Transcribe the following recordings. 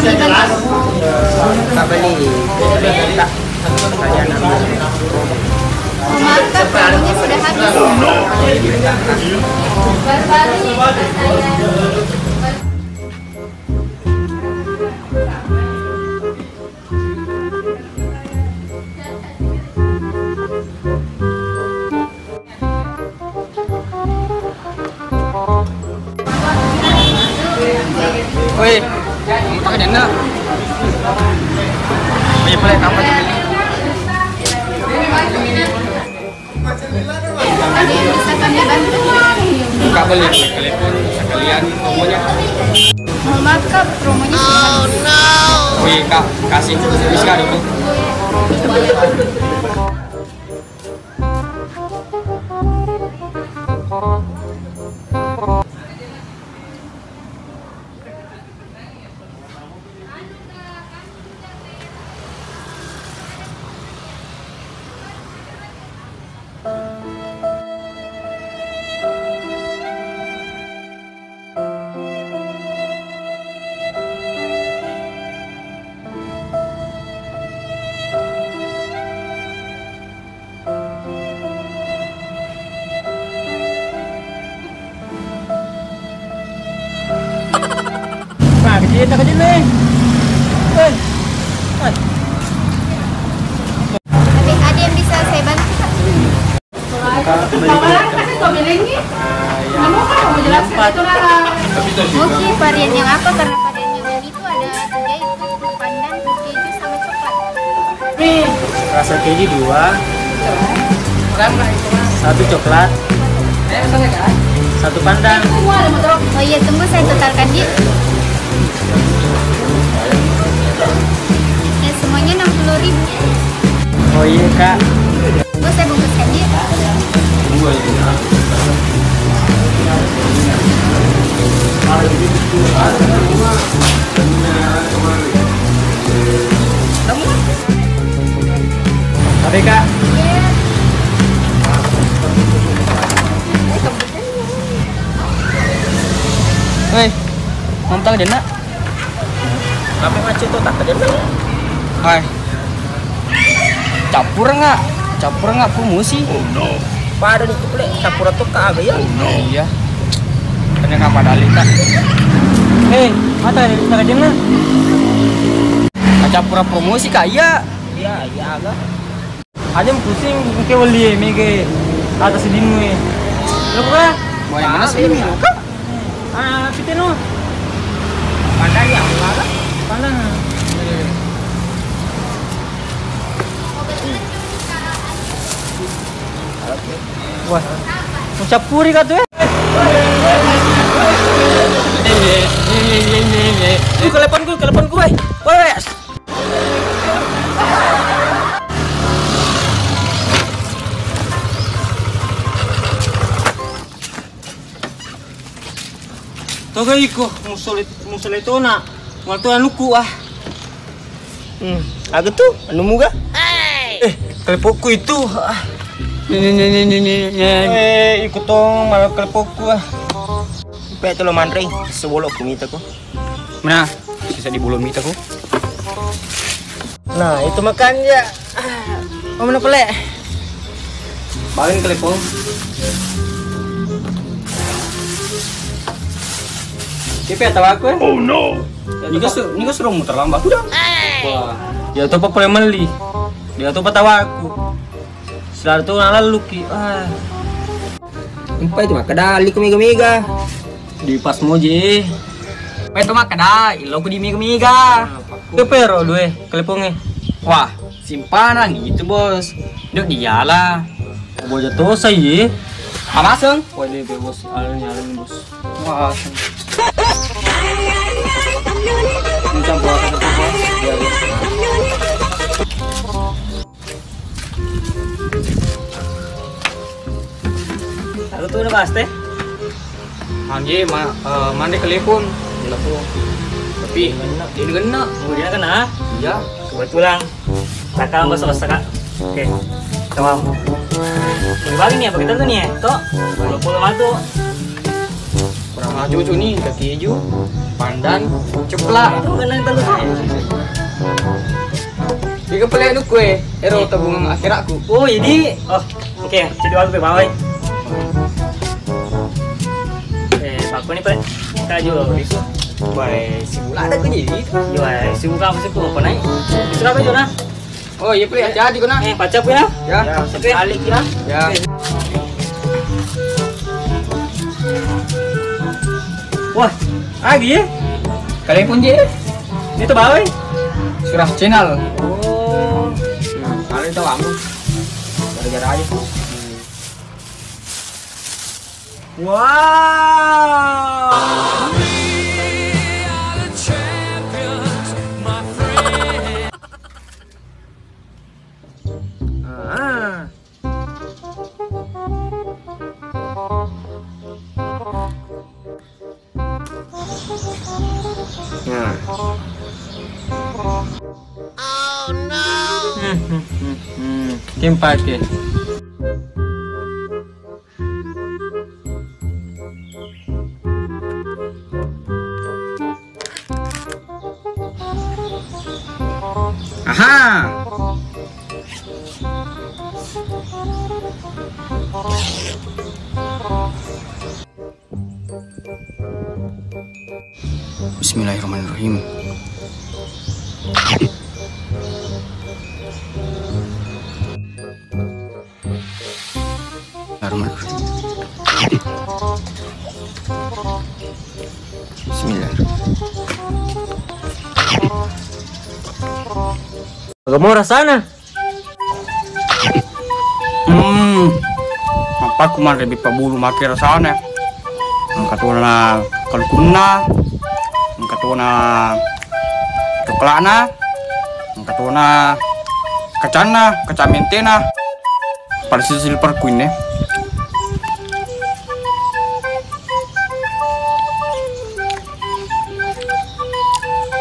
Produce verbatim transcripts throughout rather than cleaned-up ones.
Kak beli, tak sekalian ambil. Oh, maaf, Kak, promonya sudah habis. Baru-baru ini, Kak, saya. Woi, kamu tak kena. Woi, boleh kamu aja. Ada yang bisa kami bantu? Kak beli telepon sekalian promonya. Mohon maaf, Kak, promonya sudah habis. Woi, Kak, kasih. Bisa dulu. Nah, kecil tak kecil nih. Eh. Eh. Ada, ada yang bisa saya bantu, Kak? Oke, varian yang apa? Karena varian yang ini tuh ada tiga, itu pandan, keju, sama coklat. Rasa keju dua, satu coklat, satu pandan. Oh iya, tunggu saya totalkan, Di. Ya, semuanya enam puluh ribu. Oh iya, Kak. Bos, saya bungkuskan, Di. Tapi, Kak. Hei, mantap, Dena. Apa macet tuh, tak ada. Hai. Cappureng, Kak. Cappureng, Kak, promosi. Pada di tu, Lek. Cappureng tu, Kak, aga ya? Iya. Kena apa dalil, Kak? Eh, mata ya, kita kajenna. Cappureng promosi, Kak, iya. Iya, iya, aga. Aja pusing, engke wali e, mega e. Atas dinmu e. Lo, Kak? Mau yang mana sih, Milo, Kak? Ah, pite no. Pandang ya, Allah. Pandang. Wah, ucap puri kau tuh, eh. Ku telepon ku, telepon ku, eh. Wes. Toga iko, musole, musole tona. Mal to anuku, ah. Hmm, aga tu? Anu muga? Eh, kelepokku itu. Ah. Ni, ni, ni. Eh, iko tong mal kelepokku, ah. Pe tu lo manre, sebolo ku mita ko. Mana? Sisa di bulu mita ko. Nah, itu makan ya. Oh, mana pele? Bawin kelepon. Kipe atau aku ya? Oh no. Niga su-, niga suruh muter lambak. Wah. Ya, topa pole meli. Dia topa tawaku. Selalu tu nalaluki. Ah. Empai tu makkeda alliku mega-mega. Di pas moje. Empai tu makkeda illoku di mega-mega. Kepero due kelepongnge. Wah, simpanang itu, Bos. Dok diala. Boja tosa iye. Amaseng. Waduh, Bos. Alun, alun, Bos. Wah, aseng. Ini campur apa, campur? Iya, iya. Aku tuh udah pasti. Angge, ma-, eh, mande telepon. Telepon. Tapi ini kena. Oh, dia kena? Iya. Kebetulan. Kakak mau selesai, Kak. Oke. Tamam. Bagi nih apa kita tuh nih ya? Tok. Pulau-pulau matu. Kurang maju, cuy, nih, kaki hijau. Pandan, ceplak. Itu kan yang terlalu. Iga pale anu kue, ero tabungan akhiratku. Oh, ini. Oh, oke, jadi aku bawai. Eh, aku nih, Pak. Kita juga. Baik, simula ada ke jadi. Iya, sibuk apa sih, apa naik? Bisa apa, Jona? Oh iya, Pri, hati-hati kena. Eh, baca, Pri, ya? Ya. Ya, oke. Balik, ya. Ya. Wah, lagi ya? Kalian pun, Ji? Ini tuh bawah, eh? Surah Channel. Oh. Nah, kalian tahu kamu. Gara-gara aja tuh. Wow. Ah. Nah. Hmm, hmm, hmm, hmm. Tim pakai. Aha. Bismillahirrahmanirrahim. Bismillah. Aga mau rasana? Hmm. Apa ku manre beppa bulu make rasana? Engka tona kalukunna, engka tona coklatna, engka tona kacanna, kacang mentena. Pada sisi silverku ini.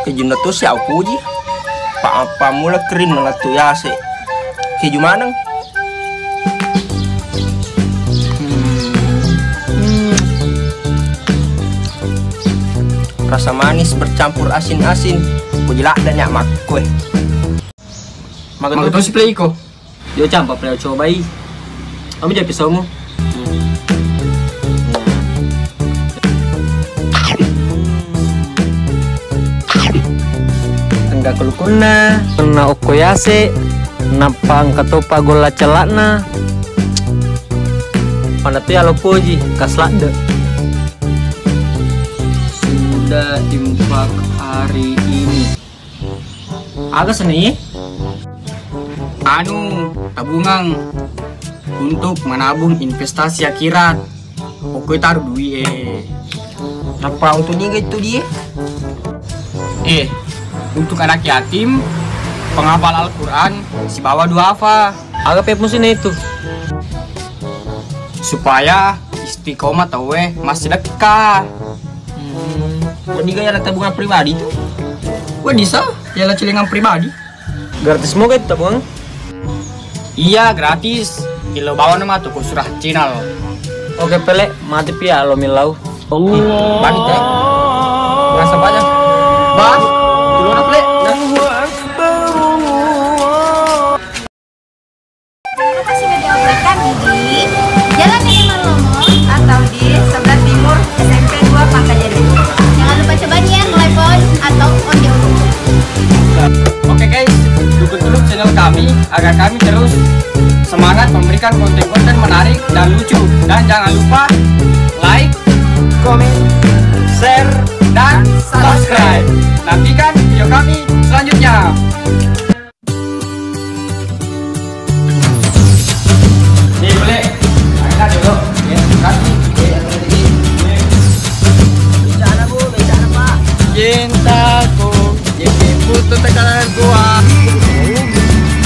Kejunna to siau puji. Pa, pa mula kering na tu yase. Keju maneng. Hmm. Rasa manis bercampur asin-asin. Puji ladda nya makkue. Maga tosi play iko. Yo campa pale cobai. Kamu jadi pisaumu. Engka kulukunna, kena okko yase, nappa engka topa golla celakna. Pada tu yalo poji, kas ladde. Sudah empat hari ini. Aga seni? Anu, tabungang untuk menabung investasi akhirat. Pokoknya taruh duit eh. Nappa untuk niga itu dia? Eh, untuk anak yatim, penghafal Al-Quran, sibawa duafa. Aga pe musina itu? Supaya istiqomah tauwe massidekka. Hmm. Wedding ga yala tabungan pribadi tu? Wedding sa, yala celengan pribadi. Gratis moga itu tabungan? Iya, gratis. Ilo bawa nama tu ku surah channel. Oke, pele, mati pia lo milau. Allah. Bani teh. Berasa banyak. Bah, dulu na pele. Nah. Lokasi video kami di Jalan Edi Marlomo atau di sebelah timur S M P dua Pangkajari. Jangan lupa coba nih ya, telepon atau ojek. Oke guys, dukung terus channel kami agar kami terus semangat memberikan konten-konten menarik dan lucu. Dan jangan lupa like, komen, share, dan subscribe. Nantikan video kami selanjutnya. Nih, boleh. Ayo, dulu. Ya, kasih. Ya, ya, ya. Bencana, Bu, bencana, Pak. Cintaku, jadi butuh tekanan gua.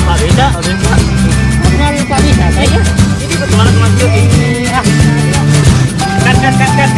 Pak Bisa, Pak Bisa. Kenal Pak Bisa, saya. Ini betulan sama dia ini. Ah. Cut, cut, cut, cut.